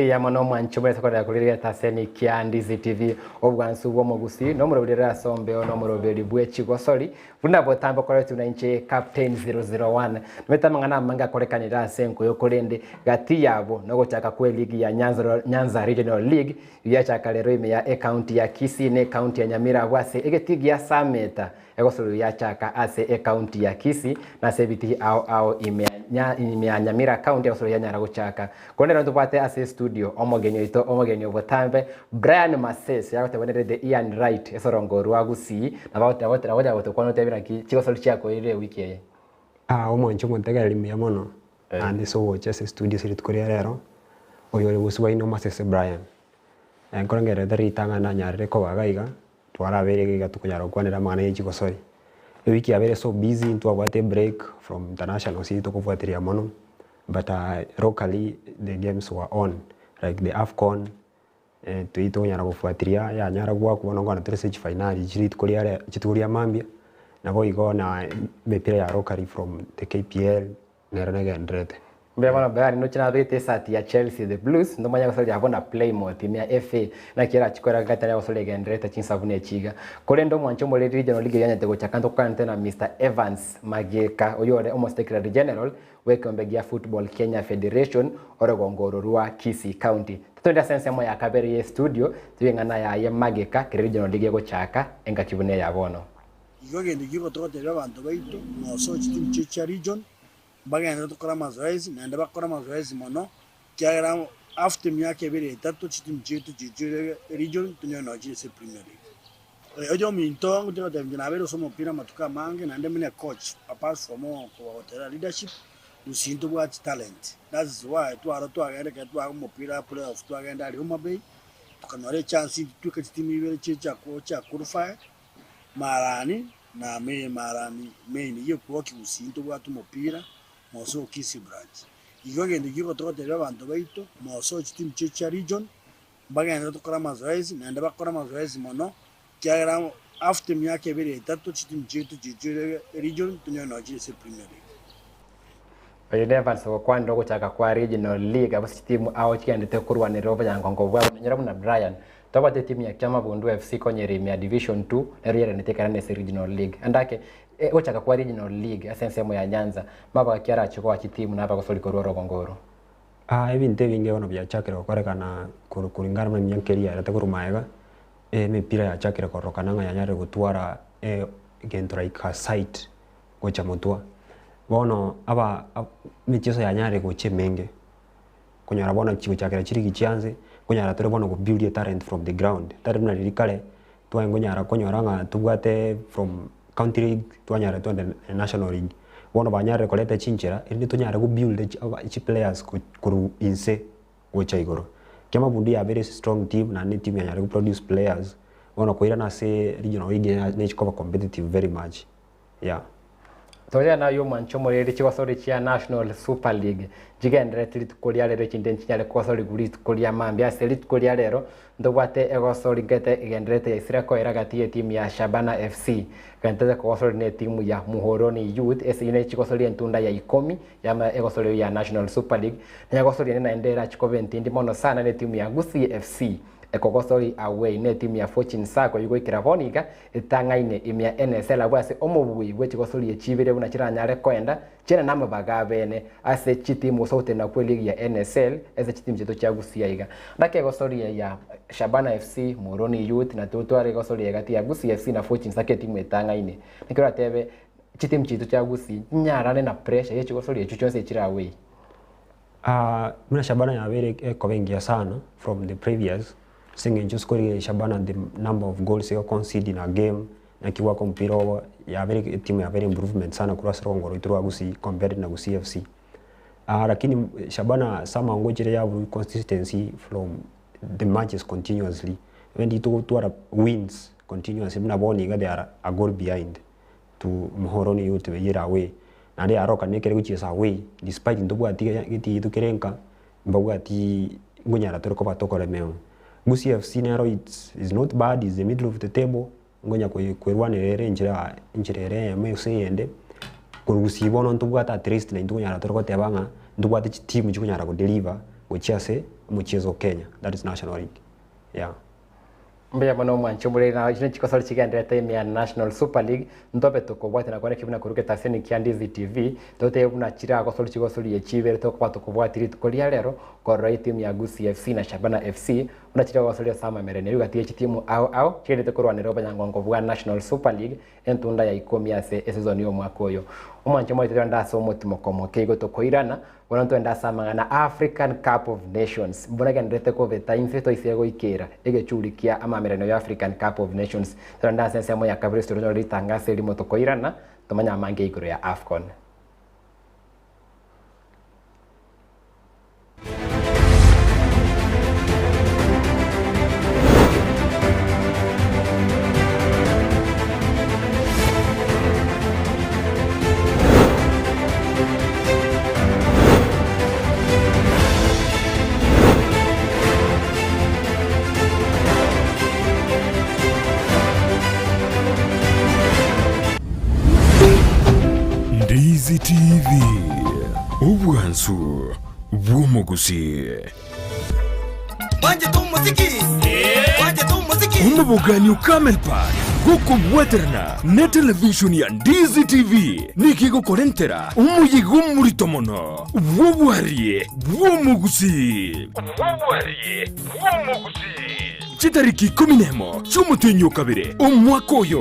Mbuya mono mwanche mwese korera kori getaseni kia Ndizi TV obwansu bw'omogusi nomoroberi ase ombeo nomoroberi bwe chigosori buna botambe okoretwe na inche Captain 001 nomanyete amang'ana amange akorekanire ase enkoyo korende gati yabo nogochaka kwe ligi ya Nyanza, Nyanza Regional League yachaka rero ime ya ecounty ya Kisii ne ecounty ya Nyamira abwo ase egetii gia Sameta Egosorerwa yachaka ase ecounty ya Kisii na ase ebitii ao ao ime ya ime ya Nyamira county egosorerwa yanyara gochaka. Korende rero ntobwate ase estudio omogeni oito omogeni obotambe Brian Masese agoteba nere the Ian Wright esorongo rwa Gusii nabo agoteba nabo gotokwana otebire naki chigosori chiakoirire ewiki eye. Aa omwancho omontegereri mbuya mono, naende ase ogocha ase estudio ase rituko ria rero, oyo ore bosio bwaino Masese Brian. Nkorengererete ritang'ani nanyarire koba iga iga, Twarabeire iga iga tokonyara gokwanera amang'ana ye chigosori. Ewiki yabeire so busy ntwabwate ebreak from international ase tokobwatiria mono but locally the games were on like the Afcon toyio tokonyara gofuatiria yanyara goakwa bono nkonyora tore ase chifainali chire rituko ria rero rituko ria mambia naboigo na emepira ya locally from the KPL. Nere negendererete. Mbuya mono Brian ndoche nabegete esati ya Chelsea the Blues ndomanye gosoria abwo na Plymouth ime ya FA naki erachi koera gatari agosoria egendererete chinsa buna echi iga. Korende omwancho omoreri regional league eyanyete gochaka ntokwanete na Mister Evans Mageka oyio ore omo secretary general bw'ekeombe gia Football Kenya Federation orogongo oro rwa Kisii County. Totende ase ensemo ya kabere ye studio toigwe eng'ana yaye Mageka kere regional league egochaka engaki buna eya bono. Igo egento ekio gotogotebia abanto baito, mosoe chitimu chiaito chia region, mbagenderere tokore amazoezi, naende bakore amazoezi mono, ekiagera after emiaka ebere etato chitimu chiaito chiichire region tonyore nonye chire ase premier league. Oyo ominto ngochia gotebia inche nabeire ase omopira amatuko amange naende buna ecoach apart from okobagotera leadership, gusii ntobwati talent that is why twaro twagenda ekero twaa omopira playoff twagenda aria Homa Bay, tokanyora echance intwe tweka chitimu ibere chiria chia qualified. Marani na Marani main eyio ekwokia gusii ntobwate omopira mosoe Kisii branch. Igo egento ekio gotogotebia abanto baito mosoe chitimu chiaito chia region mbagenderere tokore amazoezi naende bakore amazoezi mono ekiagera after emiaka ebere etato chitimu chiaito chiichire region tonyore nonye chire ase premier league. Oyo n'Evans ogokwanera ogochaka kwa Regional League ase chitimu ao chigendete korwanerera obonyangongo bwabo nonyora buna Brian tobwate etimu ya Kiamabundu FC konyera ime ya Division 2 nero yerenete ekerana ase Regional League. Ande ake ogochaka kwa Regional League ase ensemo ya Nyanza mabaga ki arache goa chitimu na abagosori korwa orogongo oro? Ebinto ebinge bono biachakire gokorekana korwa kulingana buna emiaka eria yaerete korwa magega, emepira yachakire kororokana ng'a yanyarire gotwara egento like a site. gocha motwe. Bono aba emicheso yanyarire gocha emenge, konyora bono chigochakera chirigi chianse, nkonyara tore bono go build a talent from the ground, tari buna riria kare, twaye nkonyara konyora ng'a tobwate from county league, twanyara twende national league. Bono banyarire koreta chinchera, erinde tonyare go build chi aba chiplayers korwa inse gocha igoro. Kiamabundu yabeire strong team naende etimu yanyarire go produce players, bono koirana ase regional league nechikoba competitive very much. Yeah. Toria naye omwanche omoreri chigosori chia National Super League nchigendererete rituko ria rero echinde nchinyare kogosorigwa rituko ria mambia. Ase rituko ria rero ntobwate egosori ngete egendererete yaisire koera gati y'etimu ya Shabana FC egendererete kogosori na etimu ya Muhoroni Youth ase eyio ne chigosori entunda ya ikomi yama egosori eyio ya National Super League. Neyegosori ende naende erachi koba entindi mono sana na etimu ya Gusii FC ekogosori away na etimu ya Fortune Sacco eyio goikera bono iga Etang'aine ime ya NSL abwo ase omobui bwe chigosoria chibere buna chiranyare koenda chiene namabaga abene ase chitimu gose ogotenena kwe ligi ya NSL ase chitimu chiaito chia Gusii aiga. Ndake egosoria ya Shabana FC, Muhoroni Youth na totware egosoria egati ya Gusii FC na Fortune Sacco etimu etang'aine. Naki oratebe chitimu chiaito chia Gusii chinyarane na pressure ye chigosoria echio chionsi echire away. Buna Shabana yabeire ekoba engiya sana from the previous. Ase eng'encho ase korigereria Shabana the number of goals ego concede in a game, naki goaka omopira obo, yabeire etimu yabeire improvement sana korwa ase rogongo rwaito rwa Gusii compared na Gusii FC. Lakini Shabana somehow ngochire yaburu consistency from the matches continuously, rende togotwara wins continuously buna bono iga they are a goal behind to Muhoroni Youth eyere away, naende yarokana ekere gochiesa away despite ntobwati getiito kere nka. Mbabwati nkonyara tore koba tokoremewa. Gusii FC nero it's is not bad is the middle of the table, nkonya kwerwanera ere enchera enchera ere eyemo gose eyende, korwa gusii bono ntobwate at least naintwe nkonyara tore goteba ng'a ntobwate chitimu chikonyara go deliver. Gochia ase omochieso o Kenya, that is National League, yeah. Mbuya mono omwanchi omoreri na chinde chikosori chigenderete ime ya National Super League ntobe tokobwatia na kwane ki buna korwa getaseni kia Ndizi TV totebe buna chiragosori chigosori echi ibere tokoba tokobwatia rituko ria rero korora etimu ya Gusii FC na Shabana FC buna chiragosori ase amamererania gati ye chitimu ao ao chigenderete korwanera obonyangongo bwa National Super League entunda ya ikomi ase esizoni y'omwaka oyo. Omwanchi omoreri torende ase omotimoko omoke igo tokoirana Bono ntwende ase amang'ana a African Cup of Nations. Mbuna genderete kobeta inse toise goikera egechuri kia amamererano ya African Cup of Nations. Torende ase ensemo ya kabere tonyore ritangaso erimo tokoirana tomanye amange igoro ya Afcon. Ndizi TV, obwansu bw'omogusii. Omobogani o Camel Park gokobwaterana ne television ya Ndizi TV nigo egokorentera omoyega omorito mono bw'obwarie bw'omogusii. Chitariki ikomi nemo chi'omotienyi o kabere omwaka oyo.